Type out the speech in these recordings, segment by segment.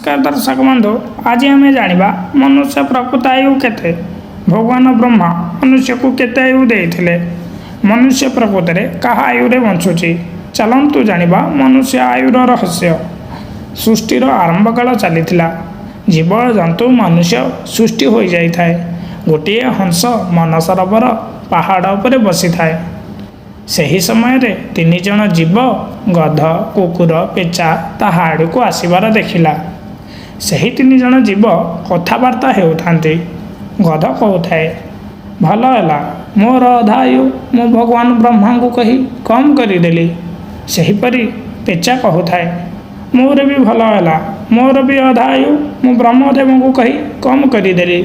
ନମସ୍କାର ଦର୍ଶକ ବନ୍ଧୁ, ଆଜି ଆମେ ଜାଣିବା ମନୁଷ୍ୟ ପ୍ରକୃତ ଆୟୁ କେତେ? ଭଗବାନ ବ୍ରହ୍ମା ମନୁଷ୍ୟକୁ କେତେ ଆୟୁ ଦେଇଥିଲେ? ମନୁଷ୍ୟ ପ୍ରକୃତରେ କାହା ଆୟୁରେ ବଞ୍ଚୁଛି? ଚାଲନ୍ତୁ ଜାଣିବା ମନୁଷ୍ୟ ଆୟୁର ରହସ୍ୟ। ସୃଷ୍ଟିର ଆରମ୍ଭ କାଳ ଚାଲିଥିଲା। ଜୀବ, ଜନ୍ତୁ, ମନୁଷ୍ୟ ସୃଷ୍ଟି ହୋଇଯାଇଥାଏ। ଗୋଟିଏ ହଂସ ମାନସରୋବର ପାହାଡ଼ ଉପରେ ବସିଥାଏ। ସେହି ସମୟରେ ତିନି ଜଣ ଜୀବ, ଗଧ, କୁକୁର, ପେଚା ତାହା ଆଡ଼କୁ ଆସିବାର ଦେଖିଲା। ସେହି ତିନି ଜଣ ଜୀବ କଥାବାର୍ତ୍ତା ହେଉଥାନ୍ତି। ଗଧ କହୁଥାଏ, "ଭଲ ହେଲା, ମୋର ଅଧା ଆୟୁ ମୁଁ ଭଗବାନ ବ୍ରହ୍ମାଙ୍କୁ କହି କମ୍ କରିଦେଲି।" ସେହିପରି ପେଚା କହୁଥାଏ, "ମୋର ବି ଭଲ ହେଲା, ମୋର ବି ଅଧା ଆୟୁ ମୁଁ ବ୍ରହ୍ମଦେବଙ୍କୁ କହି କମ୍ କରିଦେଲି।"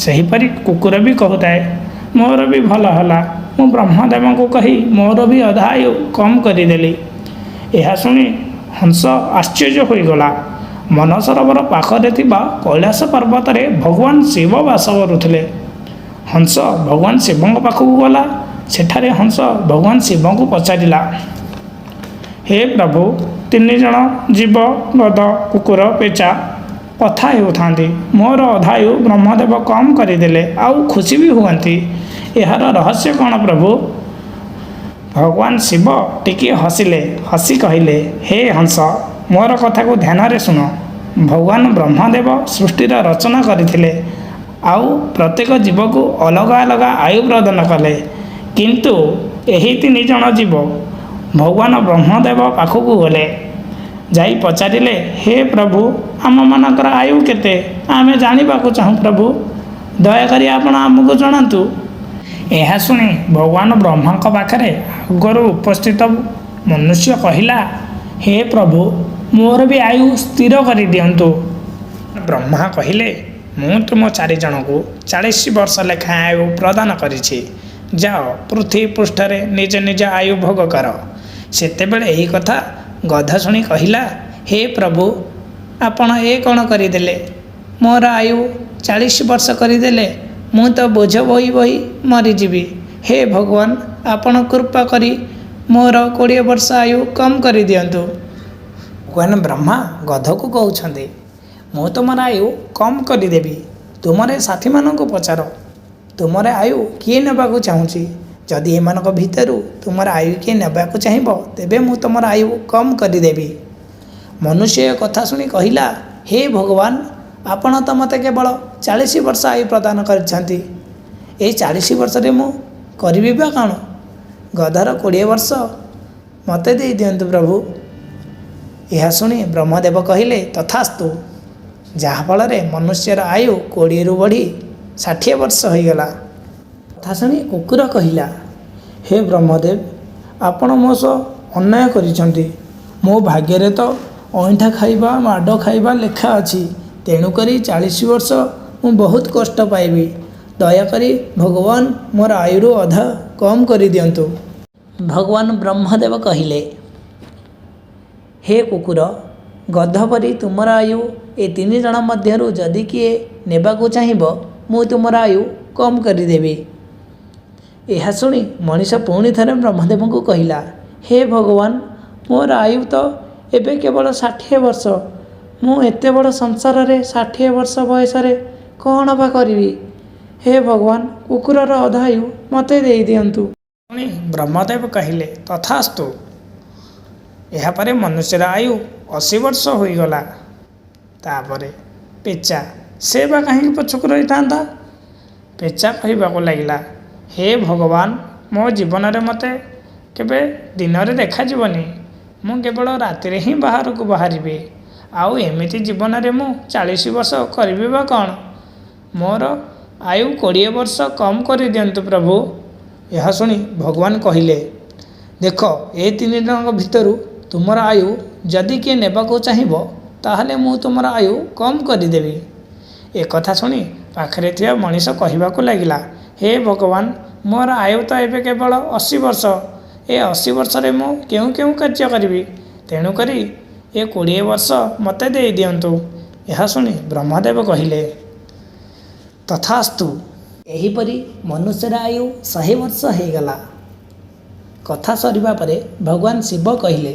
ସେହିପରି କୁକୁର ବି କହୁଥାଏ, "ମୋର ବି ଭଲ ହେଲା, ମୁଁ ବ୍ରହ୍ମଦେବଙ୍କୁ କହି ମୋର ବି ଅଧା ଆୟୁ କମ୍ କରିଦେଲି।" ଏହା ଶୁଣି ହଂସ ଆଶ୍ଚର୍ଯ୍ୟ ହୋଇଗଲା। ମାନସରୋବର ପାଖରେ ଥିବା କୈଳାସ ପର୍ବତରେ ଭଗବାନ ଶିବ ବାସ କରୁଥିଲେ। ହଂସ ଭଗବାନ ଶିବଙ୍କ ପାଖକୁ ଗଲା। ସେଠାରେ ହଂସ ଭଗବାନ ଶିବଙ୍କୁ ପଚାରିଲା, "ହେ ପ୍ରଭୁ, ତିନି ଜଣ ଜୀବ, ଗଧ, କୁକୁର, ପେଚା କଥା ହେଉଥାନ୍ତି, ମୋର ଅଧା ଆୟୁ ବ୍ରହ୍ମଦେବ କମ୍ କରିଦେଲେ ଆଉ ଖୁସି ବି ହୁଅନ୍ତି। ଏହାର ରହସ୍ୟ କ'ଣ ପ୍ରଭୁ?" ଭଗବାନ ଶିବ ଟିକିଏ ହସିଲେ। ହସି କହିଲେ, "ହେ ହଂସ, ମୋର କଥାକୁ ଧ୍ୟାନରେ ଶୁଣ। ଭଗବାନ ବ୍ରହ୍ମଦେବ ସୃଷ୍ଟିର ରଚନା କରିଥିଲେ ଆଉ ପ୍ରତ୍ୟେକ ଜୀବକୁ ଅଲଗା ଅଲଗା ଆୟୁ ପ୍ରଦାନ କଲେ। କିନ୍ତୁ ଏହି ତିନି ଜଣ ଜୀବ ଭଗବାନ ବ୍ରହ୍ମଦେବ ପାଖକୁ ଗଲେ। ଯାଇ ପଚାରିଲେ, 'ହେ ପ୍ରଭୁ, ଆମମାନଙ୍କର ଆୟୁ କେତେ? ଆମେ ଜାଣିବାକୁ ଚାହୁଁ ପ୍ରଭୁ, ଦୟାକରି ଆପଣ ଆମକୁ ଜଣାନ୍ତୁ।' ଏହା ଶୁଣି ଭଗବାନ ବ୍ରହ୍ମାଙ୍କ ପାଖରେ ଆଗରୁ ଉପସ୍ଥିତ ମନୁଷ୍ୟ କହିଲା, 'ହେ ପ୍ରଭୁ, ମୋର ବି ଆୟୁ ସ୍ଥିର କରିଦିଅନ୍ତୁ।' ବ୍ରହ୍ମା କହିଲେ, 'ମୁଁ ତୁମ ଚାରିଜଣଙ୍କୁ 40 ବର୍ଷ ଲେଖାଏଁ ଆୟୁ ପ୍ରଦାନ କରିଛି। ଯାଅ, ପୃଥିବୀ ପୃଷ୍ଠରେ ନିଜ ନିଜ ଆୟୁ ଭୋଗ କର।' ସେତେବେଳେ ଏହି କଥା ଗଧ ଶୁଣି କହିଲା, 'ହେ ପ୍ରଭୁ, ଆପଣ ଏ କ'ଣ କରିଦେଲେ? ମୋର ଆୟୁ 40 ବର୍ଷ କରିଦେଲେ, ମୁଁ ତ ବୋଝ ବୋହି ବୋହି ମରିଯିବି। ହେ ଭଗବାନ, ଆପଣ କୃପା କରି ମୋର 20 ବର୍ଷ ଆୟୁ କମ୍ କରିଦିଅନ୍ତୁ।' ଭଗବାନ ବ୍ରହ୍ମା ଗଧକୁ କହୁଛନ୍ତି, 'ମୁଁ ତୁମର ଆୟୁ କମ୍ କରିଦେବି। ତୁମର ଏ ସାଥୀମାନଙ୍କୁ ପଚାର, ତୁମର ଆୟୁ କିଏ ନେବାକୁ ଚାହୁଁଛି? ଯଦି ଏମାନଙ୍କ ଭିତରୁ ତୁମର ଆୟୁ କିଏ ନେବାକୁ ଚାହିଁବ, ତେବେ ମୁଁ ତୁମର ଆୟୁ କମ୍ କରିଦେବି।' ମନୁଷ୍ୟ ଏ କଥା ଶୁଣି କହିଲା, 'ହେ ଭଗବାନ, ଆପଣ ତ ମୋତେ କେବଳ 40 ବର୍ଷ ଆୟୁ ପ୍ରଦାନ କରିଛନ୍ତି। ଏହି 40 ବର୍ଷରେ ମୁଁ କରିବି ବା କ'ଣ? ଗଧର 20 ବର୍ଷ ମୋତେ ଦେଇଦିଅନ୍ତୁ ପ୍ରଭୁ।' ଏହା ଶୁଣି ବ୍ରହ୍ମଦେବ କହିଲେ, 'ତଥାସ୍ତୁ।' ଯାହାଫଳରେ ମନୁଷ୍ୟର ଆୟୁ 20ରୁ ବଢ଼ି 60 ବର୍ଷ ହୋଇଗଲା। କଥା ଶୁଣି କୁକୁର କହିଲା, 'ହେ ବ୍ରହ୍ମଦେବ, ଆପଣ ମୋ ସହ ଅନ୍ୟାୟ କରିଛନ୍ତି। ମୋ ଭାଗ୍ୟରେ ତ ଅଇଁଠା ଖାଇବା, ମାଡ଼ ଖାଇବା ଲେଖା ଅଛି। ତେଣୁକରି 40 ବର୍ଷ ମୁଁ ବହୁତ କଷ୍ଟ ପାଇବି। ଦୟାକରି ଭଗବାନ ମୋର ଆୟୁରୁ ଅଧା କମ୍ କରିଦିଅନ୍ତୁ।' ଭଗବାନ ବ୍ରହ୍ମଦେବ କହିଲେ, 'ହେ କୁକୁର, ଗଧ ପରି ତୁମର ଆୟୁ ଏ ତିନି ଜଣ ମଧ୍ୟରୁ ଯଦି କିଏ ନେବାକୁ ଚାହିଁବ, ମୁଁ ତୁମର ଆୟୁ କମ୍ କରିଦେବି।' ଏହା ଶୁଣି ମଣିଷ ପୁଣି ଥରେ ବ୍ରହ୍ମଦେବଙ୍କୁ କହିଲା, 'ହେ ଭଗବାନ, ମୋର ଆୟୁ ତ ଏବେ କେବଳ 60 ବର୍ଷ। ମୁଁ ଏତେ ବଡ଼ ସଂସାରରେ 60 ବର୍ଷ ବୟସରେ କ'ଣ ବା କରିବି? ହେ ଭଗବାନ, କୁକୁରର ଅଧା ଆୟୁ ମୋତେ ଦେଇଦିଅନ୍ତୁ।' ପୁଣି ବ୍ରହ୍ମଦେବ କହିଲେ, 'ତଥାସ୍ତୁ।' ଏହାପରେ ମନୁଷ୍ୟର ଆୟୁ 80 ବର୍ଷ ହୋଇଗଲା। ତାପରେ ପେଚା, ସେ ବା କାହିଁକି ପଛକୁ ରହିଥାନ୍ତା? ପେଚା କହିବାକୁ ଲାଗିଲା, 'ହେ ଭଗବାନ, ମୋ ଜୀବନରେ ମୋତେ କେବେ ଦିନରେ ଦେଖାଯିବନି। ମୁଁ କେବଳ ରାତିରେ ହିଁ ବାହାରକୁ ବାହାରିବି। ଆଉ ଏମିତି ଜୀବନରେ ମୁଁ 40 ବର୍ଷ କରିବି ବା କ'ଣ? ମୋର ଆୟୁ 20 ବର୍ଷ କମ୍ କରିଦିଅନ୍ତୁ ପ୍ରଭୁ।' ଏହା ଶୁଣି ଭଗବାନ କହିଲେ, 'ଦେଖ, ଏ ତିନି ଜଣଙ୍କ ଭିତରୁ ତୁମର ଆୟୁ ଯଦି କିଏ ନେବାକୁ ଚାହିଁବ, ତାହେଲେ ମୁଁ ତୁମର ଆୟୁ କମ୍ କରିଦେବି।' ଏକଥା ଶୁଣି ପାଖରେ ଥିବା ମଣିଷ କହିବାକୁ ଲାଗିଲା, 'ହେ ଭଗବାନ, ମୋର ଆୟୁ ତ ଏବେ କେବଳ 80 ବର୍ଷ। ଏ 80 ବର୍ଷରେ ମୁଁ କେଉଁ କେଉଁ କାର୍ଯ୍ୟ କରିବି? ତେଣୁକରି ଏ 20 ବର୍ଷ ମୋତେ ଦେଇଦିଅନ୍ତୁ।' ଏହା ଶୁଣି ବ୍ରହ୍ମଦେବ କହିଲେ, 'ତଥାସ୍ତୁ।' ଏହିପରି ମନୁଷ୍ୟର ଆୟୁ 100 ବର୍ଷ ହୋଇଗଲା। କଥା ସରିବା ପରେ ଭଗବାନ ଶିବ କହିଲେ,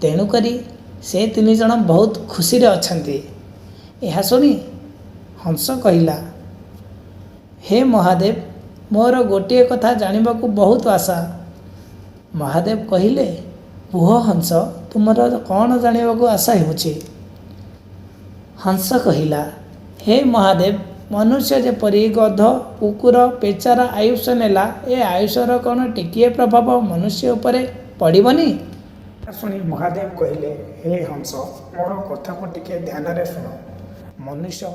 ତେଣୁକରି ସେ ତିନି ଜଣ ବହୁତ ଖୁସିରେ ଅଛନ୍ତି। ଏହା ଶୁଣି ହଂସ କହିଲା, ହେ ମହାଦେବ, ମୋର ଗୋଟିଏ କଥା ଜାଣିବାକୁ ବହୁତ ଆଶା। ମହାଦେବ କହିଲେ, କୁହ ହଂସ, ତୁମର କ'ଣ ଜାଣିବାକୁ ଆଶା ହେଉଛି? ହଂସ କହିଲା, ହେ ମହାଦେବ, ମନୁଷ୍ୟ ଯେପରି ଗଧ, କୁକୁର, ପେଚାର ଆୟୁଷ ନେଲା, ଏ ଆୟୁଷର କ'ଣ ଟିକିଏ ପ୍ରଭାବ ମନୁଷ୍ୟ ଉପରେ ପଡ଼ିବନି? ଏହା ଶୁଣି ମହାଦେବ କହିଲେ, ହେ ହଂସ, ମୋର କଥାକୁ ଟିକେ ଧ୍ୟାନରେ ଶୁଣ। ମନୁଷ୍ୟ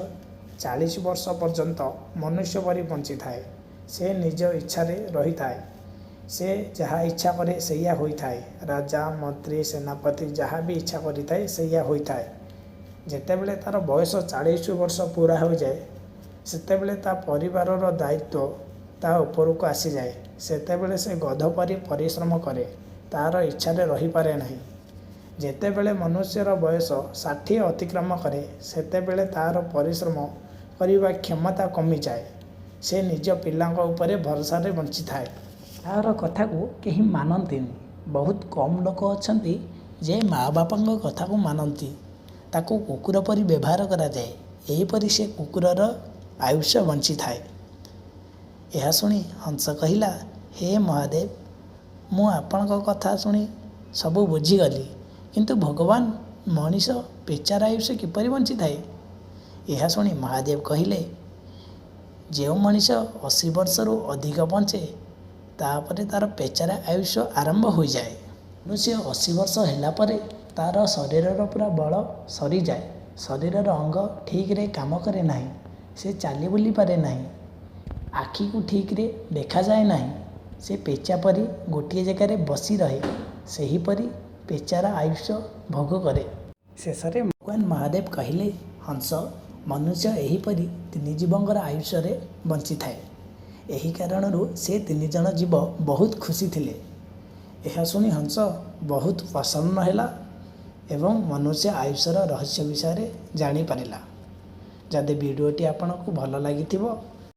40 ବର୍ଷ ପର୍ଯ୍ୟନ୍ତ ମନୁଷ୍ୟ ପରି ବଞ୍ଚିଥାଏ। ସେ ନିଜ ଇଚ୍ଛାରେ ରହିଥାଏ। ସେ ଯାହା ଇଚ୍ଛା କରେ ସେଇଆ ହୋଇଥାଏ। ରାଜା, ମନ୍ତ୍ରୀ, ସେନାପତି ଯାହା ବି ଇଚ୍ଛା କରିଥାଏ ସେଇଆ ହୋଇଥାଏ। ଯେତେବେଳେ ତା'ର ବୟସ 40 ବର୍ଷ ପୂରା ହୋଇଯାଏ, ସେତେବେଳେ ତା ପରିବାରର ଦାୟିତ୍ୱ ତା ଉପରକୁ ଆସିଯାଏ। ସେତେବେଳେ ସେ ଗଧ ପରି ପରିଶ୍ରମ କରେ, ତା'ର ଇଚ୍ଛାରେ ରହିପାରେ ନାହିଁ। ଯେତେବେଳେ ମନୁଷ୍ୟର ବୟସ 60 ଅତିକ୍ରମ କରେ, ସେତେବେଳେ ତା'ର ପରିଶ୍ରମ କରିବା କ୍ଷମତା କମିଯାଏ। ସେ ନିଜ ପିଲାଙ୍କ ଉପରେ ଭରସାରେ ବଞ୍ଚିଥାଏ। ତା'ର କଥାକୁ କେହି ମାନନ୍ତିନି। ବହୁତ କମ୍ ଲୋକ ଅଛନ୍ତି ଯେ ମା' ବାପାଙ୍କ କଥାକୁ ମାନନ୍ତି। ତାକୁ କୁକୁର ପରି ବ୍ୟବହାର କରାଯାଏ। ଏହିପରି ସେ କୁକୁରର ଆୟୁଷ ବଞ୍ଚିଥାଏ। ଏହା ଶୁଣି ହଂସ କହିଲା, ହେ ମହାଦେବ, ମୁଁ ଆପଣଙ୍କ କଥା ଶୁଣି ସବୁ ବୁଝିଗଲି। କିନ୍ତୁ ଭଗବାନ, ମଣିଷ ପେଚାର ଆୟୁଷ କିପରି ବଞ୍ଚିଥାଏ? ଏହା ଶୁଣି ମହାଦେବ କହିଲେ, ଯେଉଁ ମଣିଷ 80 ବର୍ଷରୁ ଅଧିକ ବଞ୍ଚେ, ତାପରେ ତା'ର ପେଚାର ଆୟୁଷ ଆରମ୍ଭ ହୋଇଯାଏ। ମନୁଷ୍ୟ 80 ବର୍ଷ ହେଲା ପରେ ତା'ର ଶରୀରର ପୂରା ବଳ ସରିଯାଏ। ଶରୀରର ଅଙ୍ଗ ଠିକ୍ରେ କାମ କରେ ନାହିଁ। ସେ ଚାଲି ବୁଲିପାରେ ନାହିଁ। ଆଖିକୁ ଠିକ୍ରେ ଦେଖାଯାଏ ନାହିଁ। ସେ ପେଚା ପରି ଗୋଟିଏ ଜାଗାରେ ବସି ରହେ। ସେହିପରି ପେଚାର ଆୟୁଷ ଭୋଗ କରେ। ଶେଷରେ ଭଗବାନ ମହାଦେବ କହିଲେ, ହଂସ, ମନୁଷ୍ୟ ଏହିପରି ତିନି ଜୀବଙ୍କର ଆୟୁଷରେ ବଞ୍ଚିଥାଏ। ଏହି କାରଣରୁ ସେ ତିନିଜଣ ଜୀବ ବହୁତ ଖୁସି ଥିଲେ। ଏହା ଶୁଣି ହଂସ ବହୁତ ପ୍ରସନ୍ନ ହେଲା ଏବଂ ମନୁଷ୍ୟ ଆୟୁଷର ରହସ୍ୟ ବିଷୟରେ ଜାଣିପାରିଲା। ଯଦି ଭିଡ଼ିଓଟି ଆପଣଙ୍କୁ ଭଲ ଲାଗିଥିବ,